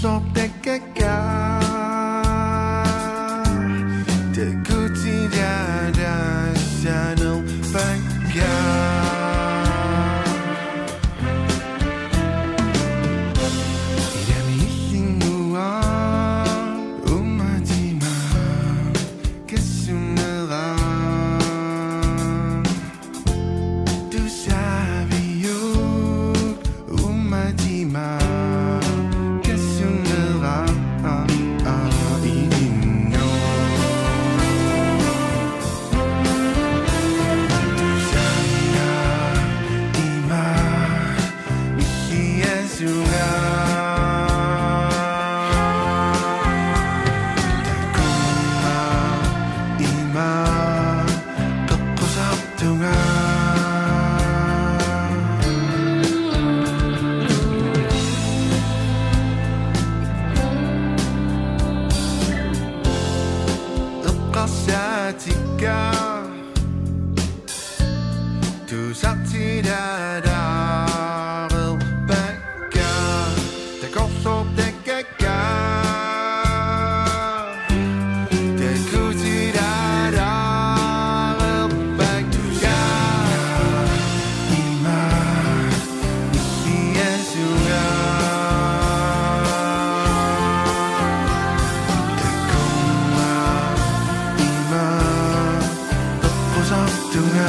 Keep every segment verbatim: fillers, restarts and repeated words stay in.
Soqqusoqartunngaarpakka. Takutilaarassanerpakka. Ilami illinnguaq uummatima kassunera. Tusaaviuk uummatima kassunera. Aa, iminno. Tusaanga ima milliasunga. Takumma ima peqqusartunga. Eqqarsaatikka. Tusartilaarerpakka. Takorloortakkakka. Takutilaarerpakka. Ima. Iasua. Takumma ima peqqusartunga.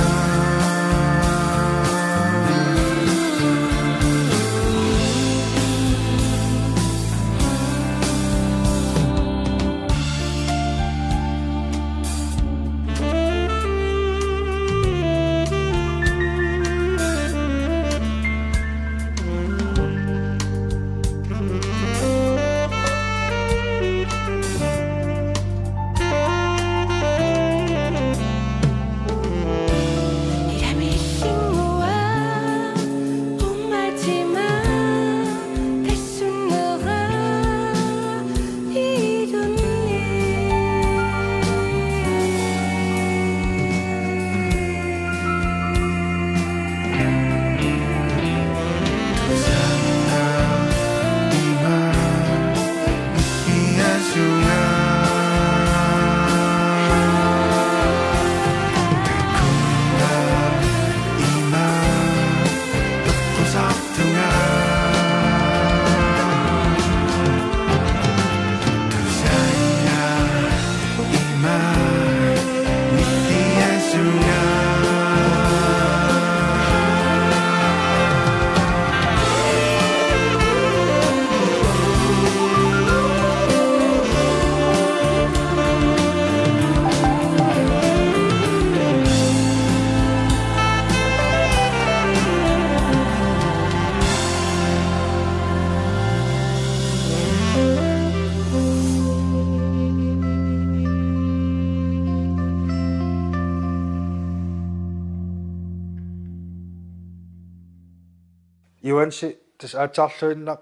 Juansi, tassa aatsaarluinnaq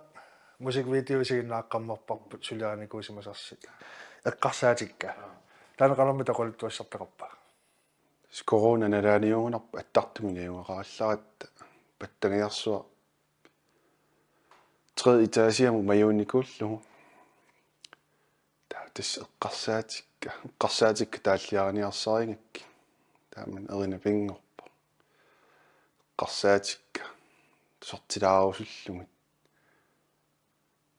musikvideo isiginnaaqqammerparput suliarinikuusimasarsi. Eqqarsaatikka. Taanna qanormita oqaluttuassartaqarpa? Corona nalaaniugunarpoq attartumik najugaqarallaratta pattagiarsuaq tre etagiamut majuunnikuullugu. Taava tassa eqqarsaatikka, eqqarsaatikka taalliariniarsarigakkit. Taamani erinapinngorpoq. Eqqarsaatikka tusartilaarusullugit.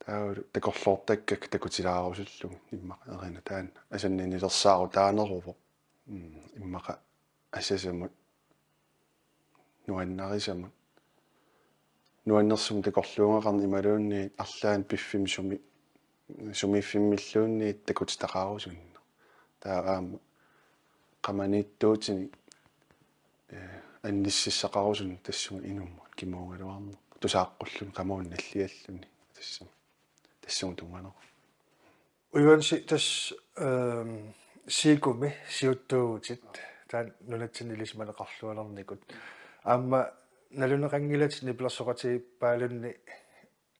Taavalu takorloortakkakka takutilaarusullugit immaqa erinat taanna. Asanninnilersaarutaaneruvoq. Mm, immaqa asasamut. Nuannarisamut. Nuannersumik takorluugaqarneq imaluunniit arlaannik piffimmi sumi-, sumiiffimmilluunniit takutitaqarusunneq. Taava aamma qamaniittuutinik, eh, annissassaqarusunneq tassunga inummut kimuugaluarnerput. Tusaaqqullugu qamuuna nallialluni tassami. Tassunga tunnganeqarpoq. Juansi, tassa, ehm, Siikumi siuttuuvutit, taanna nunatsinni ilisimaneqarluarnikut. Aamma naluneqanngilatit nipilersoqatigiippaalunni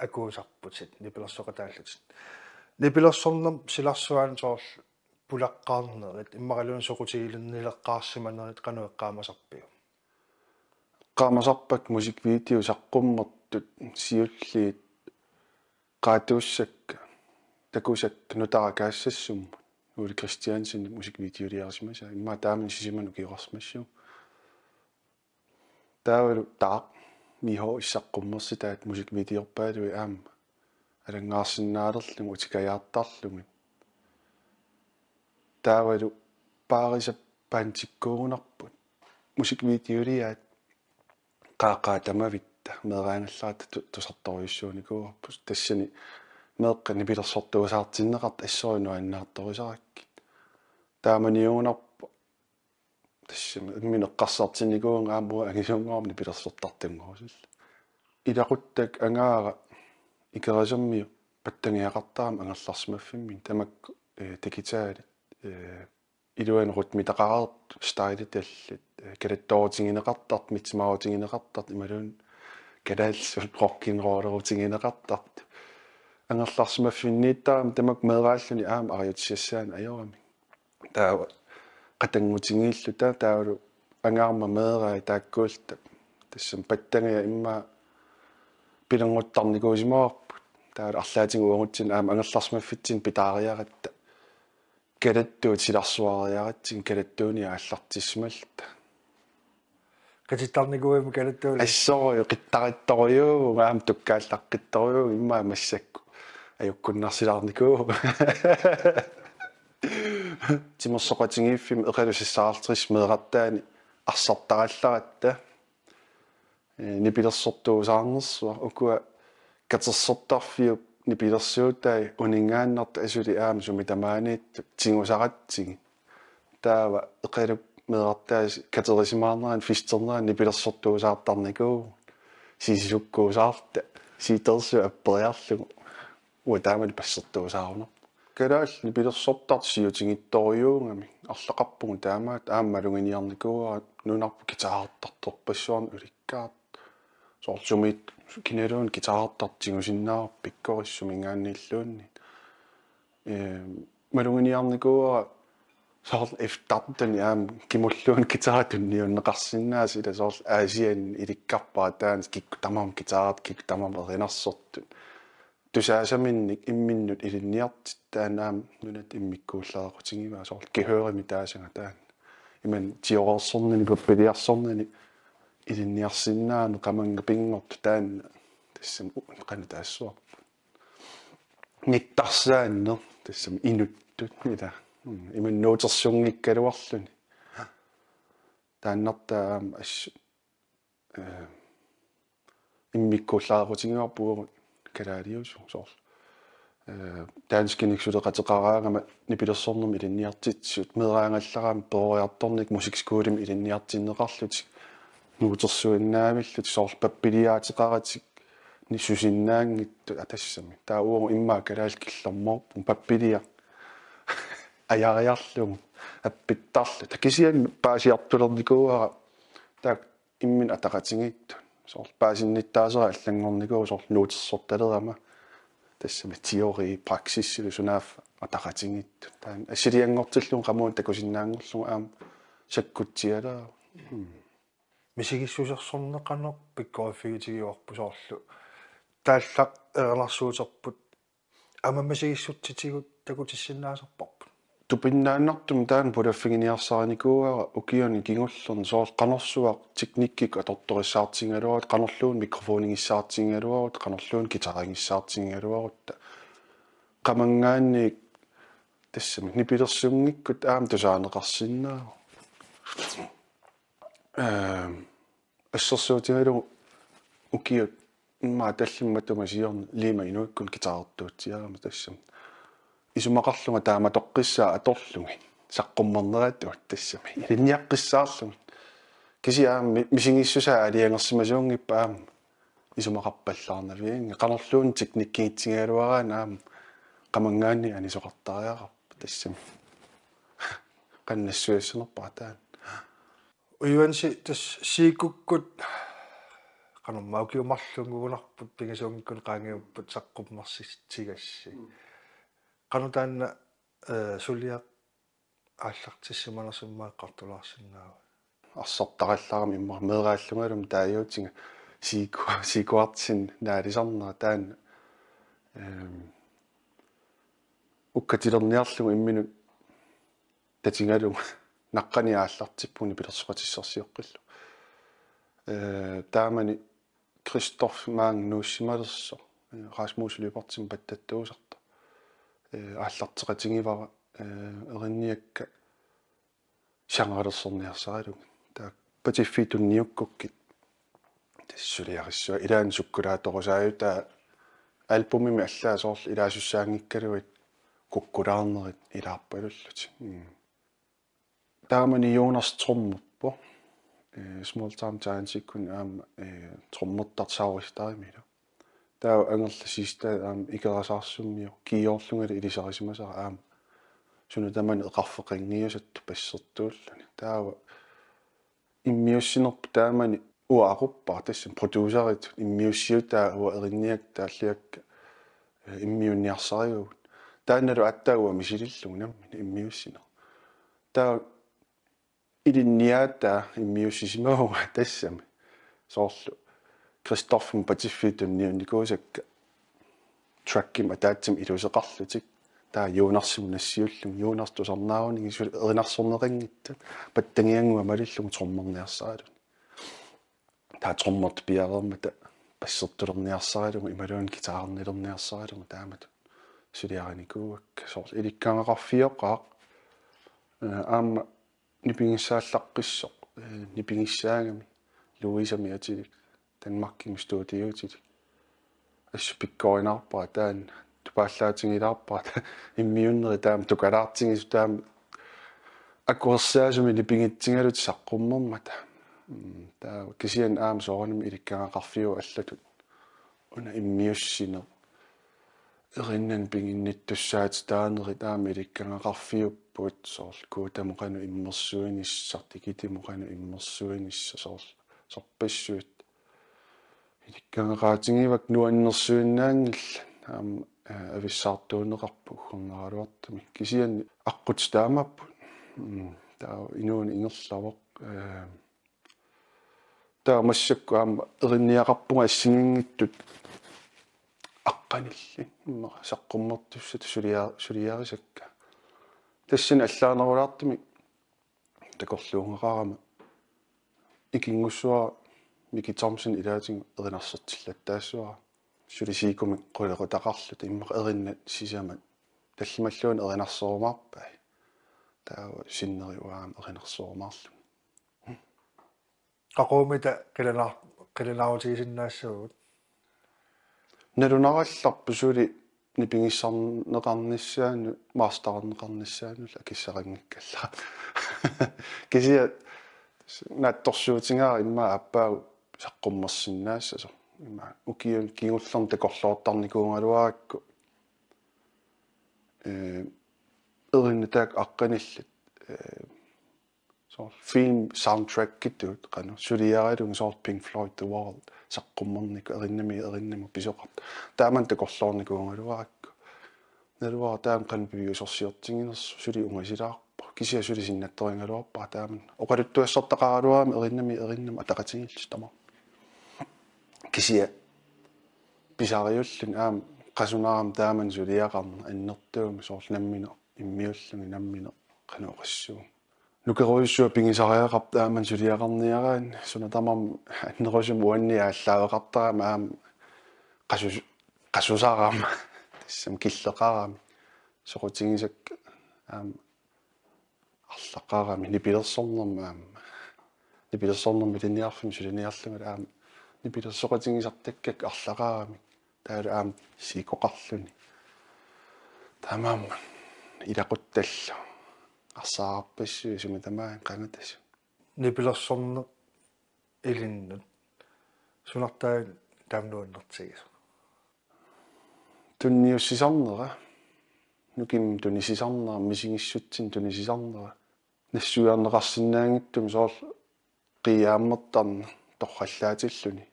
akuusarputit, nipilersoqataallutit. Nipilersornermi silarsuaani soorlu pulaqqaarnerit, immaqaluunniit soqutigilernileqqaarsimanerit qanoq eqqaamasarpiuk? Eqqaamasarpakka musikvideo saqqummertut siulliit, qaatuussakka takusakka Nutaaq Kaassassumut, Ole Kristiansen musikvideoliarisimasaa, immaqa taamani sisamani ukioqarsimassaaq. Taavalu Taaq Miho issaqqummersitaat musikvideorpaalui aamma alanngaarsinnaalerlugit utikajaartarlugit. Taavalu Paarisa Bandikkuugunarput musikvideoliaat Qaaqqaa Tamavitta meeraagallaratta tu-, tusartorujussuunikuuarput. Tassani meeqqat nipilersortuusaartinneqartut assorujussuaq nuannaartorisarakkit. Taamaniugunarpoq tassami imminut eqqarsartinnikuuvunga aamma uanga angisuunngormat nipilersortartunngorusullunga. Ilaquttakka angaara Ikerasammiu pattangiaqartarami angerlarsimaffimminni tamakku, eh, digitalit, eh, iluani rytmitaqareersut, stylitallit, eh, kalattoorutigineqartartut, mitsimaarutigineqartartut, imaluunniit kalaallisut rock'n'rollerutigineqartartut. Angerlarsimaffinniittarami tamakku meeraalluni aamma ariutissassaanik ajoramik. Taava qatanngutigiilluta taavalu angaarma meerai taakkuulluta. Tassami pattangiat immaqa pilernguttarnikuusimavarput. Taavalu arlaatigut uagutsinnut aamma angerlarsimaffitsinni pitaariaratta kalattuut silarsuariaratsigit kalattuunik aallartissimalluta. Qitittarnikuuimmi kalattuunik? Assorujussuaq qittaruttorujuuvugut, aamma tukkaallaqqittorujuuvugut immaqa massakkut ajukkunnarsilaarnikuuvugut. Timersoqatigiiffimmi Eqalusissaartris meerartaani arsartarallaratta. Eh, nipilersortuusaarnersuaq ukua katersortarfiup nipilersuutai uninngaannartut asuli aamma sumi tamaaniittut tigusaratsigit. Taava Eqaluk meerartaasi katerisimaarnerani festernerani nipilersortuusaartarnikuuvugut. Siisisukkuusaarluta siitersua apperiarlugu. Uanga taamani passertuusaarunarpoq. Kalaallit nipilersortartut siutigittorujuugamik arlaqarpugut taamaattut, aamma maluginiarnikuuara nunarput guitarertartorpassuarnik ulikkaartoq. Soorlu sumiit kinaluunniit guitarertartoq tigusinnaavarput pikkorissut suminngaanniilluunniit. Ehm, maluginiarnikuuara soorlu F tretten aamma kimulluunniit guitarat tunniunneqarsinnaasut, ila soorlu Aasianni ilikkarpara taanna kikkut tamarmik guitarat, kikkut tamarmik erinarsortut. Tusaasaminnik imminnut ilinniartitat taanna aamma nunatta immikkuullarequtigivaat, soorlu gehørimik taassuma taanna. Imannak tioreersornani, pappiliarsornani ilinniarsinnaaneq qamannga pinngortoq taanna. Tassami u-, qanoq taassuarput. Nittarsaanneq, tassami inuttut, ila. Mm, imannak nuutersunngikkaluarluni. Taannartaa aamma assut, eh, immikkuullarequtigivarput uagut kalaaliusut soorlu. Eh, danskinik suleqateqaraangama nipilersornermik ilinniartitsisut meeraagallarami peroriartornikkut musikskolimi ilinniartinneqarlutik nuutersuinnaavillutik, soorlu pappiliaateqaratik nisusinnaanngitsut, aa, tassami. Taava uagut immaqa kalaallit killormoorpugut pappiliaq ajariarlugu appittarluta. Kisianni paasiartulernikuuara taakku imminnut ataqatigiittut. Soorlu paasinnittaasera allanngornikuuvoq soorlu nuutersortalerama. Tassami teori, praksisilu sunaaffa ataqatigiittut. Taanna assilianngortillugu qamuuna takusinnaanngorlugu aamma sakkutsialaavoq. Mm. Misigissusersorneq qanoq pikkoriffigitigivippoq soorlu? Taallaq erinarsuuterput aamma misigissutsitigut takutissinnaasarparput. Tupinnaannartumik taanna pulaffiginiarsarnikuuara ukiuni kingullerni, soorlu qanorsuaq teknikkikkut atortorissaartigigaluarutta, qanorluunniit mikrofonigissaartigigaluarutta, qanorluunniit guitarigissaartigigaluarutta. Qamanngaanniit tassami nipilersunngikkutta aamma tusaaneqarsinnaavoq. Ehm, assersuutigalugu ukiut immaqa tallimat matuma siorna Lima Inuikkunut guitarertuutsiarama tassami isumaqarlunga taamatoqqissaaq atorlugit saqqummerneratut tassami ilinniaqqissaarlugit. Kisianni aamma mi-, misigissusaa aalajangersimasuunngippat aamma isumaqarpallaarnavianngilaq, qanorluunniit teknikkigitsigigaluaraanni aamma qamanngaanniit anisoqartariaqarpoq tassami. Qanoq nassuiassanerpara taanna. Ujuansi tassa Siikukkut qanormaa ukiut marlunngugunarput pingasuunngikkunik qaangiupput saqqummersitsigassi. Mm. Qanoq taanna, eh, suliaq aallartissimanersoq immaqa eqqartulaarsinnaava? Arsartarallarama immaqa meeraallungalu taaguutiga Siiku-, Siikuartin naalisarnera taanna. Ehm, ukkatilerniarlugu imminut tatigalugu naqqani aallartippugut nipilersoqatissarsioqqillugu. Eh, taamani Christoph maanga nuussimalersoq, eh, Rasmus Lyberthimik pattattuusartoq. Eh, aallarteqatigivara, eh, erinniakka sangalersorniarsaralugit. Taava patiffiit tunniukkukkit tassa suliarissuaat, ilaanni sukkulaatorusaajutaapput, albumimi allaat soorlu ilaasussaanngikkaluit kukkulaarnerit ilaarpalullutik. Mm. Taamani Jonas trommerpoq. Eh, Small Time Giantsikkut aamma, eh, trommertartoq Sauristadimilu. Taava angerlasiistaa aamma Ikerasaarsummioq kiiorlungali ilisarisimasara aamma suna tamanna eqarfeqanngiusattoq bassertuulluni. Taava immiussinerput taamani uanga aquppara, tassami produceritut immiussiutaa uanga erinniakka taalliakka, eh, immiunniarsarivagut. Taannalu aatsaat uanga misilillugu nammineq immiussineq. Taava ilinniaataa immiussisimavunga tassami. Soorlu Christophimut patiffiit tunniunnikuusakka trackimik ataatsimik iluseqarlutik. Taava Jonassimut nassiullugu, Jonas tusarnaarunigit suli erinarsorneqanngitsoq. Pattagiannguaq malillugu trommerniarsaraluni. Taava trommertut piareermata bassertulerniarsaralugu imaluunniit guitarernilerniarsaralugu taamatut suliarinikuuakka. Soorlu ilikkagaqarfioqaaq, eh, aamma nipigissaallaqqissoq, eh, nipigissaagami Louisemik atilik Danmarkimi studiutilik. Assut pikkorinaarpara taanna, tupaallaatigilaarpara taanna, immiunneri taama tukalaartigisoq taama akuersaasumik nipigitsigalutik saqqummermata. Mm, taava kisianni aamma soorunami ilikkagaqarfiup allatut una immiussineq erinnani piginnittussaatitaanerit aamma ilikkagaqarfiupput, soorlu Koodamut qanoq immersuinissaq, Digitimut qanoq immersuinissaq, soorlu sorpassuit ilikkagaqaatigivakka nuannersuinnaanngillat, aamma, eh, avissaartuunneqarput uggornaraluartumik. Kisianni aqqut taamaapput. Mm, taava inuuneq ingerlavoq, eh, taava massakkut aamma erinniaqarpunga assigiinngitsut aqqanillit immaqa saqqummertussatut sulia-, suliarisakka. Tassani allaanerulaartumik takorluugaqarama ikinngussuara Miki Thomsen ilaatigut erinarsortillattaassuara. Suli Siikumik qulequtaqarluta immaqa erinnat sisamat tallimalluunniit erinarsorumaarpai. Taava sinneri uanga aamma erinarsorumaarluni. Qaqugumita qilanaar-, qilanaarutigisinnaassagut? Nalunarallarpoq suli nipigissarneqarnissaanut, mastererneqarnissaanullu akissaqanngikkallarama. Kisianni naatsorsuutigaara immaqa aappaagu saqqummersinnaassasoq. Immaqa ukiuni kingullerni takorloortarnikuugaluarakku, eh, erinnat taakku aqqanillit, eh, soorlu film soundtrackitut qanoq suliaralugit, soorlu Pink Floyd The Wall saqqummernikut erinnamik erinnamut pisoqartoq. Taamani takorloornikuugaluarakku. Naluara taama qanoq piviusorsiortiginersoq, suli ungasilaarpoq. Kisianni suli sinnattorigaluarpara taamani. Oqaluttuassartaqaraluarami erinnamik erinnamut ataqatigiillutik tamarmik. Kisianni pisariulluni aamma qasunarami taamani suliaqarneq annertuumik, soorlu nammineq immiulluni, nammineq qanoq oqassuunga. Nukerujussuaq pigisariaqarpoq taamani suliaqarniaraanni, suna tamarmi annerusumik uanni aallaaveqartarami aamma qasus-, qasusarama, tassami killeqarami, soqutigisakka aamma arlaqarami, nipilersornermi aamma. Nipilersornermi ilinniarfimmi suliniarlunga aamma nipilersoqatigisartakkakka arlaqarami. Taavalu aamma siikoqarluni. Taamaammat ilaquttallu. Arsaararpassuit sumi tamaat qangatasut. Nipilersorneq ilinnut sunartaa taama nuannertigisoq? Tunniussisarnera. Nukimmi tunisisarnera, misigissutsinik tunisisarnera. Nassuiarneqarsinnaanngitsumik soorlu qiiaammertarneq torrallaatilluni.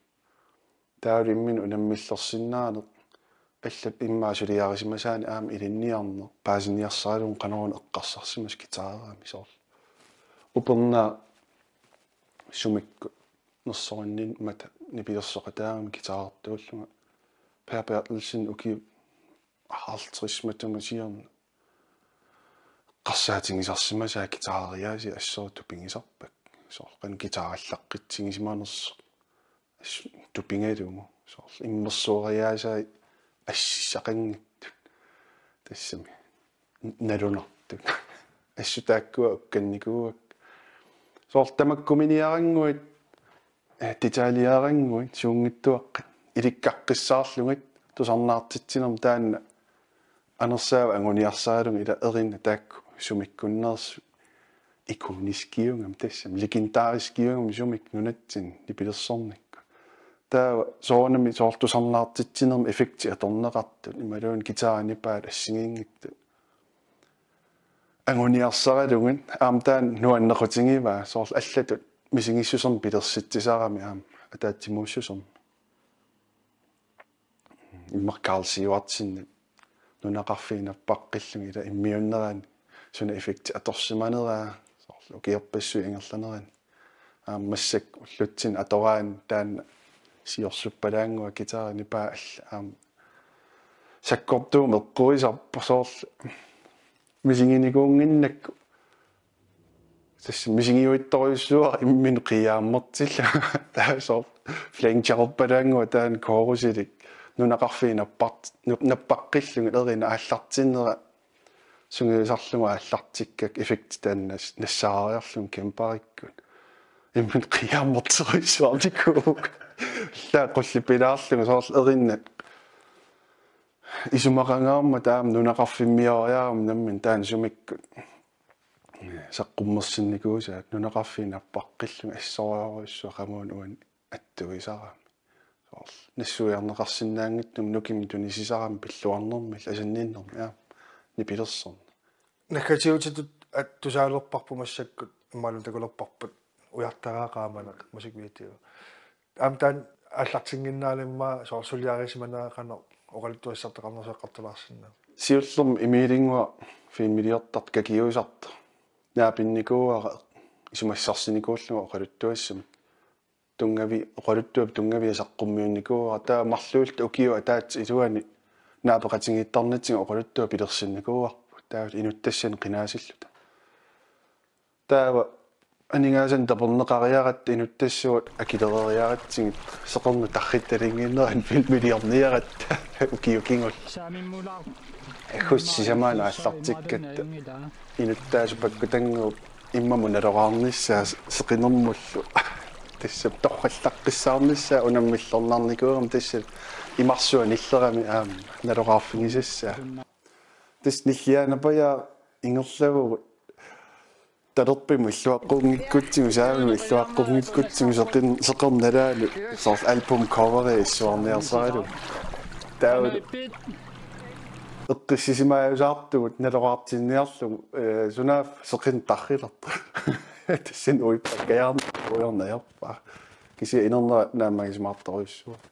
Taavalu imminut unammillersinnaaneq, allat immaqa suliarisimasaanik aamma ilinniarneq, paasiniarsaralugu qanoruna eqqarsarsimasoq guitarerami soorlu. Upernaaq sumikkut nersorinnimmata nipilersoqataagama guitarertuullunga. Per Berthelsen ukiut halvtreds matuma siorna eqqarsaatigisarsimasaat guitareriaaseq assut tupigisarpakka. Soorlu qanoq guitarallaqqitsigisimaanersoq assut tupigalugu. Soorlu immersueriaasaat assissaqanngitsut. Tassami. Nalunartut. Assut taakkua ukkannikuuakka. Soorlu tamakkuminiarannguit, eh, detaljeerannguit, suunngitsuaqqat ilikkaqqissaarlugit tusarnaartitsinermi taanna anersaava anguniarsaralugu ila erinnat taakku sumikkunnersut ikoniskiugami tassami legendariskiugami sumik nunatsinni nipilersornikkut. Taava soorunami soorlu tusarnaartitsinermi effektit atorneqartut imaluunniit guitarit nipaat assigiinngitsut anguniarsaralugit aamma taanna nuannequtigivaa soorlu allatut misigissusermik pilersitsisarami aamma ataatsimuussusermik. Immaqa Karl Sivertsenip nunaqarfiit nappaqqillugit ila immiunnerani suna effekti atorsimaneraa soorlu ukiorpassuit ingerlaneranni. Aamma massakkut ullutsinni atoraanni taanna siorsuppalaannguaq guitarit nipaat alla aamma sakkortuumik eqquisarpoq soorlu misiginikuunnginnakku. Tassa misigiuittorujussuuara imminut qiiaammertillugu. Taava soorlu flanger-uppalaannguaq taanna chorusilik nunaqarfiit nappart-, nu-, nappaqqillugit erinnat aallartinnera sungiusarlugu aallartikkakku effekti taanna nas-, nassaariarlugu kæmperikkut. Imminut qiiaammerterujussuarnikuuvugut. Taava qullipilaarlugu soorlu erinnat isumaqangaarmata aamma nunaqarfimmioriarami nammineq taanna sumikkut saqqummersinnikuusaat nunaqarfiit nappaqqillugit assorujussuaq qamuuna uani attuisarami. Soorlu nassuiarneqarsinnaanngitsumik nukimik tunisisarami pilluarnermillu asanninnermik aamma nipilersorneq. Naggatiutitut at-, tusaalerparput massakkut imaluunniit takulerparput ujartaraa qaamaneq musikvideo. Aamma taanna aallartinnginnaalimma soorlu suliarisimanera qanoq oqaluttuassartaqarnersoq eqqartulaarsinnaavat? Siullermik Emilinnguaq filmiliortartoq kakiuisartoq naapinnikuuara isumassarsinikuullugu oqaluttuassamik. Tunngavi-, oqaluttuap tunngavia saqqummiunnikuuara taava marluulluta ukiup ataatsip iluani naapeqatigiittarnitsinni oqaluttuat pilersinnikuuarput. Taava inuttassanik qinaasilluta. Taava aningaasanik taperneqariaratta inuttassat akilereriaratsigit seqernup tarrittalinnginnerani filmiliorniaratta ukiut kingulliit. Aggustip sisamaanni aallartikkatta inuttaasut pakkutannguupput immamut naloraarnissaa seqinermullu. Tassa torrallaqqissaarnissaa unammillernarnikuugami tassa imarsuaq nillerami aamma naloraarfigisassaa. Tassa Nilliaanapajaaq ingerlavugut talerpimut illuaqqunngikkutsigu, saavimut illuaqqunngikkutsigu seqin-, seqernup nalaani soorlu album coveri issuarniarsaralugu. Taava eqqissisimaajusaartugut naloraartinniarlugu, eh, sunaaffa seqineq tarrilerpoq. Tassani uippakkajaarneq uiornajarpaa. Kisianni inernera naammagisimaartorujussuuvoq.